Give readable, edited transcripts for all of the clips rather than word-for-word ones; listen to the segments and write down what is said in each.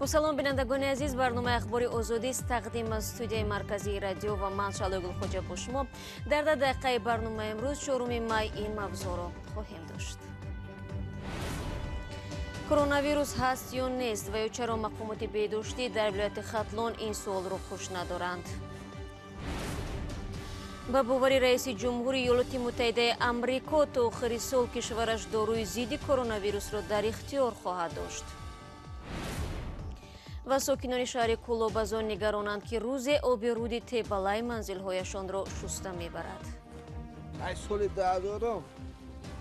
Бо салом, бинандагони азиз, барномаи Ахбори Озодист тақдим аз студияи марказии радио ва ман Шалои Гулхоҷа бо шумо. Дар 10 дақиқаи барномаи имрӯз, 4 май, ин мавзӯъро хоҳем дошт. Коронавирус ҳаст ё нест ва ё чаро мақомоти беҳдоштӣ дар вилояти Хатлон ин суолро хуш надоранд? Ба бовари раиси ҷумҳури Иёлоти Муттаҳидаи Амрико, то охири сол кишвараш доруи зидди коронавирусро дар ихтиёр хоҳад дошт. Ва сокинони шаҳри Кӯлоб аз он нигаронанд, ки рӯзе оби руди Тебалай манзилҳояшонро шуста мебарад. Ай соли 2000-ум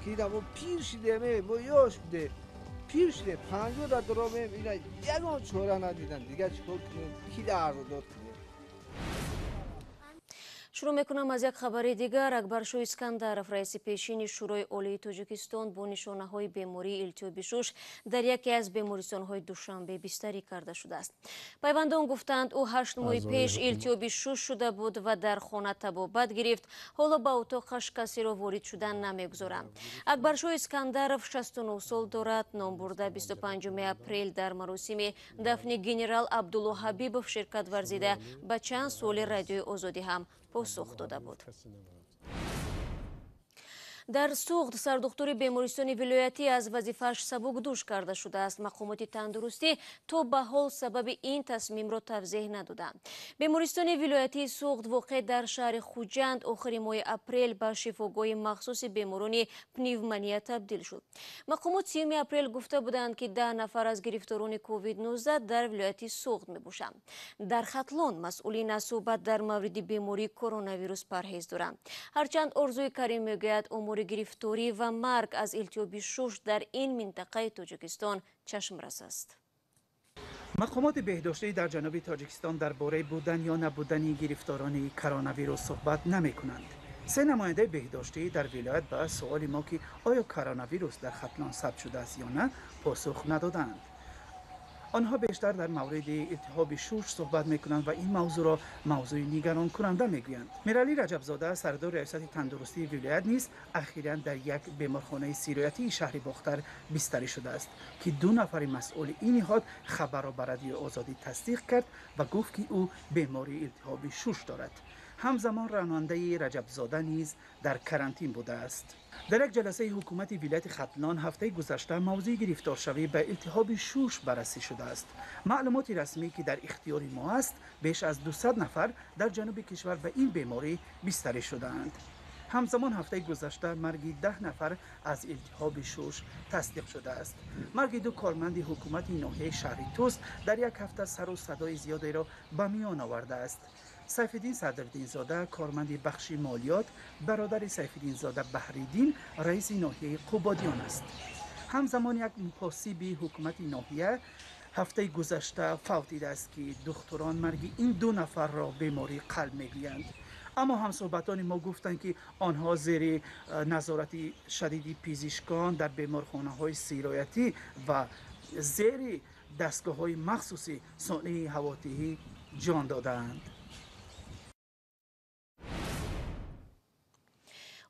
ки мо пир шидем, мо ёш будем, пир шидем, 50 да дуромем, ина ягон чора надидам. Дигар чӣ кор кунем, ки дардод кунем? Шурӯъ мекунам аз як хабари дигар. Акбаршоҳ Искандаров, раиси пешини Шӯрои Олии Тоҷикистон, бо нишонаҳои бемории илтиҳоби шуш дар яке аз бемористонҳои Душанбе бистарӣ карда шудааст. Пайвандон гуфтанд, ӯ 8 моҳи пеш илтиҳоби шуш шуда буд ва дар хона табобат гирифт. Ҳоло ба утоқаш касеро ворид шудан намегузоранд. Акбаршоҳ Искандаров 69 сол дорад. Номбурда 25 апрел дар маросими дафни генерал Абдулло Ҳабибов ширкат варзида, ба чанд суоли Радиои Озодӣ ҳам посух дода буд. Дар Суғд сардухтури бемористони вилоятӣ аз вазифааш сабукдӯш карда шудааст. Мақомоти тандурустӣ то ба ҳол сабаби ин тасмимро тавзеҳ надоданд. Бемористони вилоятии Суғд, воқеъ дар шаҳри Хуҷанд, охири моҳи апрел ба шифогоҳи махсуси беморони пневмония табдил шуд. Мақомот 30 апрел гуфта буданд, ки 10 нафар аз гирифторони COVID-19 дар вилояти Суғд мебошанд. Дар Хатлон масъулин аз суҳбат дар мавриди бемории коронавирус парҳез доранд. Ҳарчанд Орзуи Карим мегӯяд, омори гирифторӣ ва марг аз илтиҳоби шуш дар ин минтақаи Тоҷикистон чашмрас аст. Мақомоти беҳдоштӣ дар ҷануби Тоҷикистон дар бораи будан ё набудани гирифторони коронавирус суҳбат намекунанд. Се намояндаи беҳдоштӣ дар вилоят ба суоли мо, ки оё коронавирус дар Хатлон сабт шудааст ё на, посух надоданд. Онҳо бештар дар мавриди илтиҳоби шуш суҳбат мекунанд ва ин мавзӯъро мавзӯи нигаронкунанда мегӯянд. Миралӣ Раҷабзода, сардори раёсати тандурустии вилоят, низ ахиран дар як беморхонаи сироятии шаҳри Бохтар бистарӣ шудааст, ки ду нафари масъули ин ниҳод хабарро ба Радиои Озодӣ тасдиқ кард ва гуфт, ки ӯ бемории илтиҳоби шуш дорад. Ҳамзамон ронандаи Раҷабзода низ дар карантин будааст. Дар як ҷаласаи ҳукумати вилояти Хатлон ҳафтаи гузашта мавзӯи гирифторшавӣ ба илтиҳоби шуш баррасӣ шудааст. Маълумоти расмӣ, ки дар ихтиёри мо аст, беш аз 200 нафар дар ҷануби кишвар ба ин беморӣ бистарӣ шудаанд. Ҳамзамон ҳафтаи гузашта марги 10 нафар аз илтиҳоби шуш тасдиқ шудааст. Марги ду корманди ҳукумати ноҳияи шаҳри Тӯс дар як ҳафта сару садои зиёдеро ба миён овардааст. Сайфиддин Садриддинзода, корманди бахши молиёт, бародари Сайфиддинзода Баҳриддин, раиси ноҳияи Қубодиён аст. Ҳамзамон як муҳосиби ҳукумати ноҳия ҳафтаи гузашта фавтидааст, ки духтурон марги ин ду нафарро бемории қалб мегӯянд. Аммо ҳамсӯҳбатони мо гуфтанд, ки онҳо зери назорати шадиди пизишкон дар беморхонаҳои сироятӣ ва зери дастгоҳҳои махсуси сунъии ҳавотиҳӣ ҷон додаанд.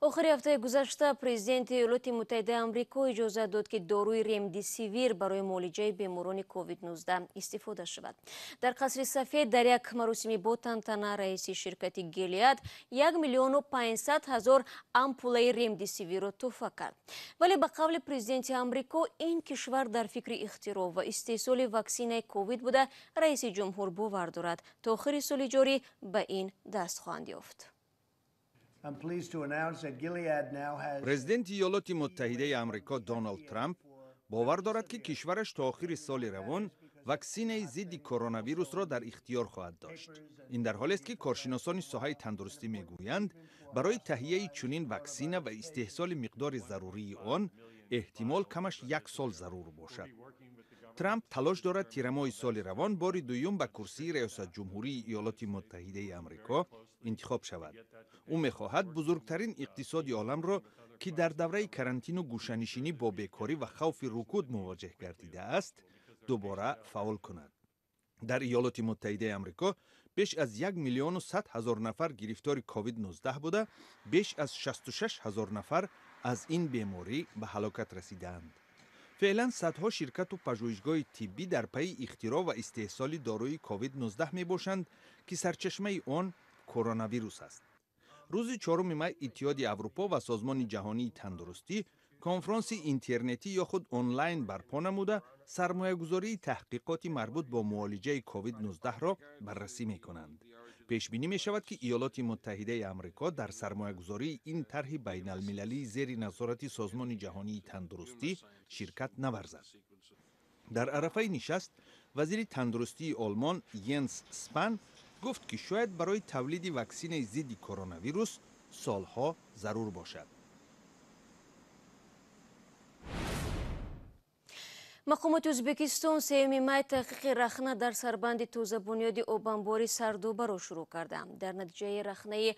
Охири ҳафтаи гузашта президенти Иёлоти Муттаҳидаи Амрико иҷозат дод, ки доруи Ремдисивир барои муолиҷаи беморони COVID-19 истифода шавад. Дар Қасри Сафед дар як маросими ботантана раиси ширкати Гелиад 1 500 000 ампулаи Ремдисивирро тӯҳфа кард. Вале ба қавли президенти Амрико, ин кишвар дар фикри ихтироъ ва истеҳсоли ваксинаи ковид буда, раиси ҷумҳур бовар дорад, то охири соли ҷорӣ ба ин даст хоҳанд ёфт. Президенти Иёлоти Муттаҳидаи Амрико Доналд Трамп бовар дорад, ки кишвараш то охири соли равон ваксинаи зидди коронавирусро дар ихтиёр хоҳад дошт. Ин дар ҳолест, ки коршиносони соҳаи тандурустӣ мегӯянд, барои таҳияи чунин ваксина ва истеҳсоли миқдори зарурии он эҳтимол камаш як сол зарур бошад. Трамп талош дорад тирамоҳи соли равон бори дуюм ба курсии раёсатҷумҳурии Иёлоти Муттаҳидаи Амрико интихоб шавад. Ӯ мехоҳад бузургтарин иқтисоди оламро, ки дар давраи карантину гӯшанишинӣ бо бекорӣ ва хавфи рукуд мувоҷеҳ гардидааст, дубора фаъол кунад. Дар Иёлоти Муттаҳидаи Амрико беш аз 1 100 000 нафар гирифтори COVID-19 буда, беш аз 66 ҳазор нафар аз ин беморӣ ба ҳалокат расидаанд. Феълан садҳо ширкату пажӯҳишгоҳи тиббӣ дар пайи ихтироъ ва истеҳсоли доруи COVID-19 мебошанд, ки сарчашмаи он коронавирус аст. Рӯзи 4 май Иттиҳоди Аврупо ва Созмони ҷаҳонии тандурустӣ конфронси интернетӣ ё худ онлайн барпо намуда, сармоягузории таҳқиқоти марбут бо муолиҷаи COVID-19-ро баррасӣ мекунанд. Пешбинӣ мешавад, ки Иёлоти Муттаҳидаи Амрико дар сармоягузории ин тарҳи байналмилалии зери назорати Созмони ҷаҳонии тандурустӣ ширкат наварзад. Дар арафаи нишаст вазири тандурустии Олмон Йенс Спан гуфт, ки шояд барои тавлиди ваксинаи зидди коронавирус солҳо зарур бошад. Мақомоти Ӯзбекистон 3 май таҳқиқи рахна дар сарбанди тозабунёди обанбори Сардобаро шурӯъ карданд. Дар натиҷаи рахнаи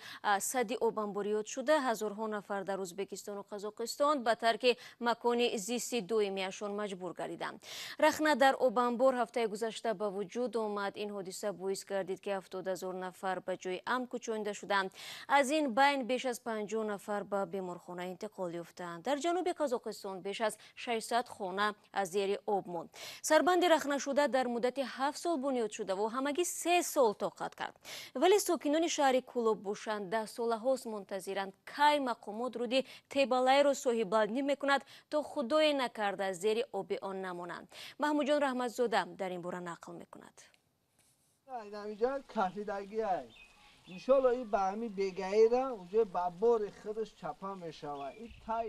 садди обанбор ёд шуда, ҳазорҳо нафар дар Ӯзбекистону Қазоқистон ба тарки макони зисти доимиашон маҷбур гардиданд. Рахна дар обанбор ҳафтаи гузашта ба вуҷуд омад. Ин ҳодиса боис гардид, ки 70 000 нафар ба ҷои амн кӯчонида шуданд. Аз ин байн беш аз 50 нафар ба беморхона интиқол ёфтанд. Дар ҷануби Қазоқистон беш аз 600 хона аз зери об монд. Сарбанди рахнашуда дар муддати 7 сол бунёд шудаву ҳамагӣ 3 сол тоқат кард. Вале сокинони шаҳри Кӯлоб бошанд, даҳсолаҳост мунтазиранд, кай мақомот руди Тебалайро соҳиббандӣ мекунад, то худое накарда зери оби он намонанд. Маҳмудҷон Раҳматзода дар ин бора нақл мекунад.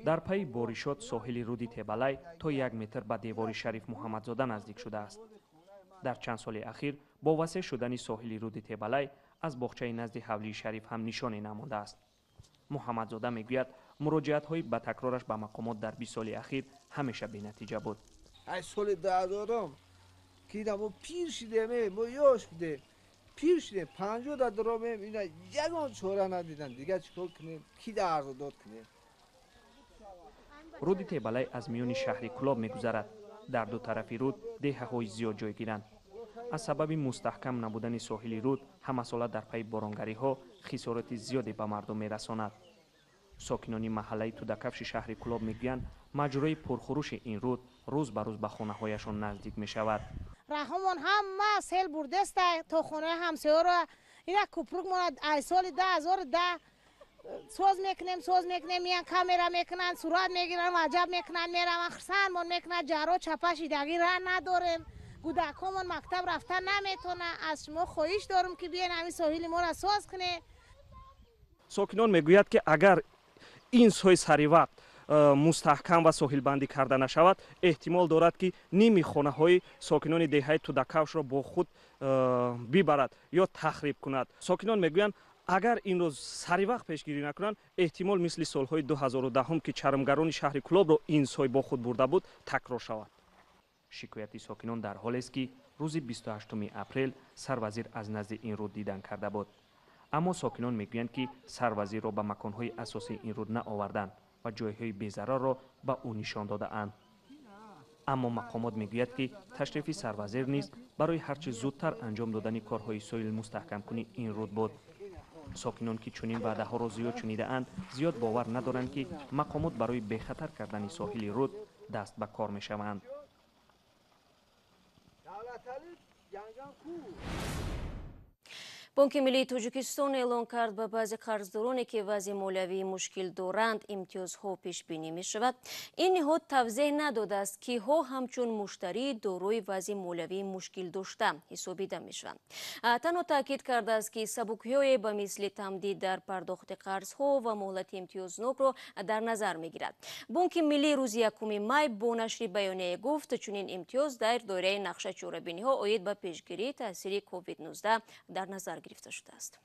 Дар пайи боришот соҳили руди Тебалай то 1 метр ба девори Шариф Муҳаммадзода наздик шудааст. Дар чанд соли ахир бо васеъ шудани соҳили руди Тебалай аз боғчаи назди ҳавлии Шариф ҳам нишоне намондааст. Муҳаммадзода мегӯяд, муроҷиатҳои ба такрораш ба мақомот дар 20 соли ахир ҳамеша бенатиҷа буд. Ай соли 2000 ки мо пир шидем, мо ёш будем, пир шидем, 50 да даромем, ина ягон чора надидан. Дигар чикор кунем, ки да арзудод кунем? Руди Тебалай аз миёни шаҳри Кӯлоб мегузарад. Дар ду тарафи руд деҳаҳои зиёд ҷойгиранд. Аз сабаби мустаҳкам набудани соҳили руд ҳамасола дар пайи боронгариҳо хисороти зиёде ба мардум мерасонад. Сокинони маҳаллаи Тудакафши шаҳри Кӯлоб мегӯянд, маҷрои пурхурӯши ин руд рӯз ба рӯз ба хонаҳояшон наздик мешавад. Раҳмон ҳама сел бурдеста то хонаи ҳамсояро. Ина купрук мона ай соли 2010 соз мекунем, миян камера мекунанд, сурат мегиранд, аҷаб мекунанд, мераванд, хурсандмон мекунанд. Ҷаро чапа шидагӣ ра надорем, кӯдакҳомон мактаб рафта наметавонанд. Аз шумо хоҳиш дорам, ки биёен ҳамин соҳили моро соз кунед. Сокинон мегӯяд, ки агар ин сӯи саривақт мустаҳкам ва соҳилбандӣ карда нашавад, эҳтимол дорад, ки ними хонаҳои сокинони деҳаи Тудакавшро бо худ бибарад ё тахриб кунад. Сокинон мегӯянд, агар инро саривақт пешгирӣ накунанд, эҳтимол мисли солҳои 2010, ки чармгарони шаҳри Кӯлобро ин сой бо худ бурда буд, такрор шавад. Шикояти сокинон дар ҳолест, ки рӯзи 28 апрел сарвазир аз назди ин руд дидан карда буд. Аммо сокинон мегӯянд, ки сарвазирро ба маконҳои асосии ин руд наоварданд ва ҷойҳои безарарро ба ӯ нишон додаанд. Аммо мақомот мегӯяд, ки ташрифи сарвазир низ барои ҳарчи зудтар анҷом додани корҳои соҳил мустаҳкамкунии ин руд буд. Сокинон, ки чунин ваъдаҳоро зиёд шунидаанд, зиёд бовар надоранд, ки мақомот барои бехатар кардани соҳили руд даст ба кор мешаванд. Бонки миллии Тоҷикистон эълон кард, ба баъзе қарздороне, ки вазъи молиявии мушкил доранд, имтиёзҳо пешбинӣ мешавад. Ин ниҳод тавзеҳ надодааст, киҳо ҳамчун муштарии дорои вазъи молиявии мушкил дошта ҳисобида мешаванд. Танҳо таъкид кардааст, ки сабукиҳое ба мисли тамдид дар пардохти қарзҳо ва муҳлати имтиёзнокро дар назар мегирад. Бонки миллӣ рӯзи 1 май бо нашри баёнияе гуфт, чунин имтиёз дар доираи нақша чорабиниҳо оид ба пешгирии таъсири COVID-19 дар назар гирифта шудааст.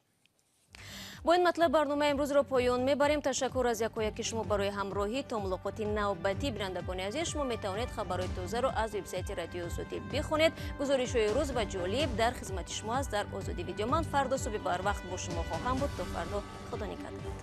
Бо ин матлаб барномаи имрӯзро поён мебарем. Ташаккур аз якояки шумо барои ҳамроҳӣ. То мулоқоти навбатӣ, бинандагони азиз, шумо метавонед хабарҳои тозаро аз вебсайти Радиои Озодӣ бихонед. Гузоришҳои рӯз ва ҷолиб дар хизмати шумо аст дар Озодӣ видео. Ман фардо субҳи барвақт бо шумо хоҳам буд. То фардо, худо нигаҳдорат.